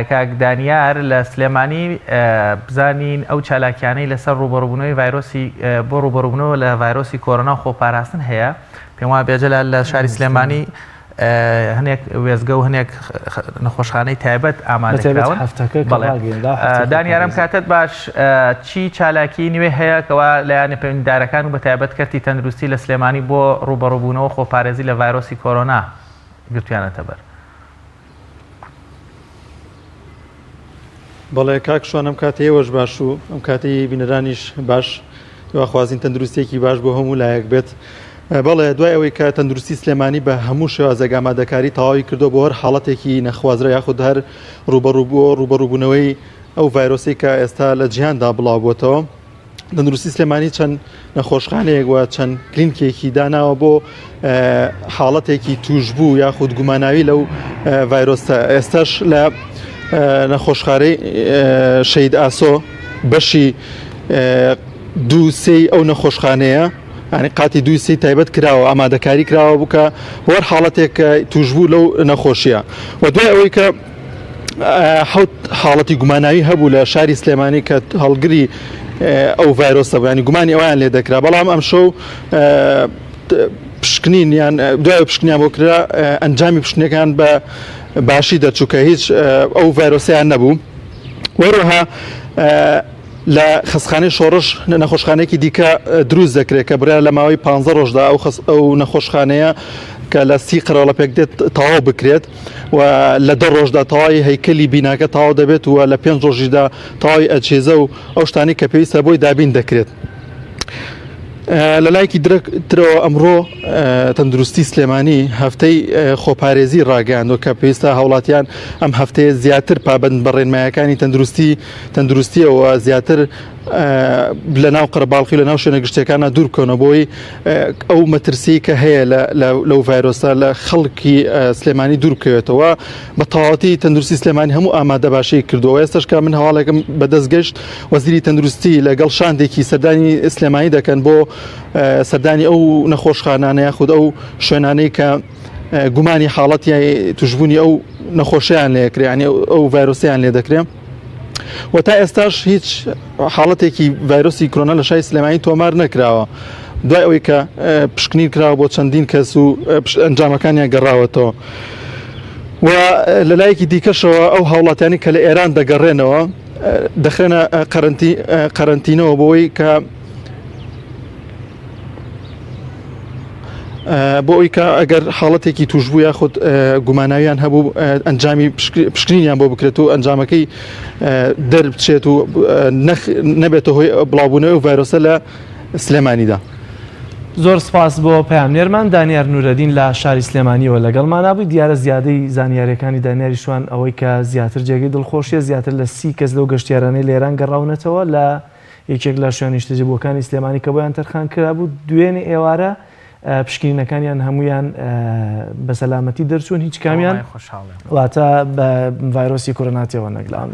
کاک دانیار لە سلێمانی بزانین ئەو چالاکیانەی لەسەر ڕوبەڕوبوونەوەی ڤایرۆسی بۆ ڕوبەڕوبوونەوە لە ڤایرۆسی کۆرۆنا و خۆپاراستن هەیە پێم وایە بێجەلال لە شاری سلێمانی هەنێک وێزگە و هەنێک نەخۆشخانەی تایبەت ئامادەکراون دانیارم کاتت باش چی چالاکی نوێ هەیە کەوا لایەنە پەیوەندیدارەکان و بە تایبەت کەرتی تەندروستی لە سلێمانی بۆ ڕوبەڕوبوونەوە خۆپارێزی لە ڤایرۆسی کۆرۆنا گرتویانەتە بەر؟ بەڵێ کاک شوان ئەم کاتەی ئێوەش باش و ئەم کاتەی بینەرانیش باش هیواخوازین تەندروستیەکی باش بۆ هەموو لایەک بێت بەڵێ دوای ئەوەی کە تەندروستی سلێمانی بە هەموو شێوازێک ئامادەکاری تەواوی کردو بۆ هەر حاڵەتێکی نەخوازرا یاخود هەر ڕوبەڕوو ڕوبەڕووبوونەوەی ئەو ڤایرۆسی کە ئێستا لە جیهاندا بڵاو بۆتەوە تەندروستی سلێمانی چەند نەخۆشخانەیەک و چەند کلینکێکی داناوە بۆ حاڵەتێکی توشبوو یاخود گوماناوی لەو ڤایرۆسە ئێستاش لە نەخۆشخانەی شەید ئاسۆ بەشی دووسێی ئەو نەخۆشخانەیە ینی قاتی دووی سی تایبەت کراوە ئامادەکاری کراوە بکە وەر حاڵەتێک توشبوو لەو نەخۆشیە و دوای ئەوەی کە حوت حاڵەتی گوماناوی هەبوو لە شاری سلێمانی کە هەڵگری ئەو ڤایرۆسە بوو ینی گومانی ئەویان لێ دەکرا بەڵام ئەمشەو پشکنین یان دوای پشکنیان بۆ کرا ئەنجامی پشکنەکان بە باشی دەرچوو کە هیچ ئەو ڤایرۆسیان نەبوو وەروەها لە خەستخانەی شۆڕش نەخۆشخانەیەکی دیکە دروست دەکرێت کە بڕیار لە ماوەی 15 ڕۆژدا ئەو خەس ئەو نەخۆشخانەیە کە لە سی قەرەڵە پێک دێت تەواو بکرێت و لە دە ڕۆژدا تەواوی هەیکەلی بیناکە تەواو دەبێت و لە پێنج ڕۆژیدا تەواوی ئەجهیزە و ئەو شتانی کە پێویستە بۆی دابین دەکرێت. لە لایەکی ترەوە ئەمڕۆ تەندروستی سلێمانی هەفتەی خۆپارێزی ڕاگەیاندوە کە پێویستە هاوڵاتیان ئەم هەفتەیە زیاتر پابند بە ڕێنمایەکانی تەندروستی تەندروستیەوە زیاتر لە ناو قەرەباڵخی لە ناو شوێنە گشتیەکانە دوور بکەونە بۆی ئەو مەترسی کە هەیە لەو ڤایرۆسە لە خەڵکی سلێمانی دوور بکەوێتەوە بە تەواوەتی تەندروستی سلێمانی هەموو ئامادە باشی کردووە ئێستش کە من هەواڵێکم بەدەست گەشت وەزیری تەندروستی لەگەڵ شاندێکی سەردانی سلێمانی دەکەن بۆ سەردانی ئەو نەخۆشخانانە یاخود ئەو شوێنانەی کە گومانی حاڵەتی توشببوونی ئەو نەخۆشیان لێکرێ ینی ئەو ڤایرۆسیان لێ دەکرێن و تا ئێستاش هیچ حاڵەتێکی ڤایرۆسی کرۆنا لە شای سلێمانی تۆمار نەکراوە دوای ئەوەی کە پشکنین کراوە بۆ چەندین کەس و ئەنجامەکانیان گەڕاوەتەوە و لە لایەکی دیکەشەوە ئەو هاوڵاتیانی کە لە ئێران دەگەڕێنەوە دەخرێنە قەرەنتینەوە بۆی کە بۆ ئەوی کە ئەگەر حاڵەتێکی توشبوو یاخود گوماناویان هەبوو ئەنجامی پشکنینیان بۆ بکرێت و ئەنجامەکەی دەربچێت و نەبێتە هۆی بڵاوبوونەوەی ڤایرۆسە لە سلێمانیدا. زۆر سپاس بۆ پەیامنێرمان دانیار نورەدین لە شاری سلێمانیەوە لەگەڵمانا بووی دیارە زیادەی زانیاریەکانی دانیاری شوان ئەوەی کە زیاتر جێگەی دڵخۆشیە زیاتر لە سی کەس لەو گەشتیارانەی لە ئێران گەڕاونەتەوە لە یەکێک لە شوێنە نیشتەجێبووەکانی سلێمانی کە بۆیان تەرخان کرابوو، دوێنێ ئێوارە پشکنینەکانیان هەموویان بە سەلامەتی دەرچوون، هیچ کامیان واتە بە ڤایرۆسی کۆرۆنا تێوە نەگلاون.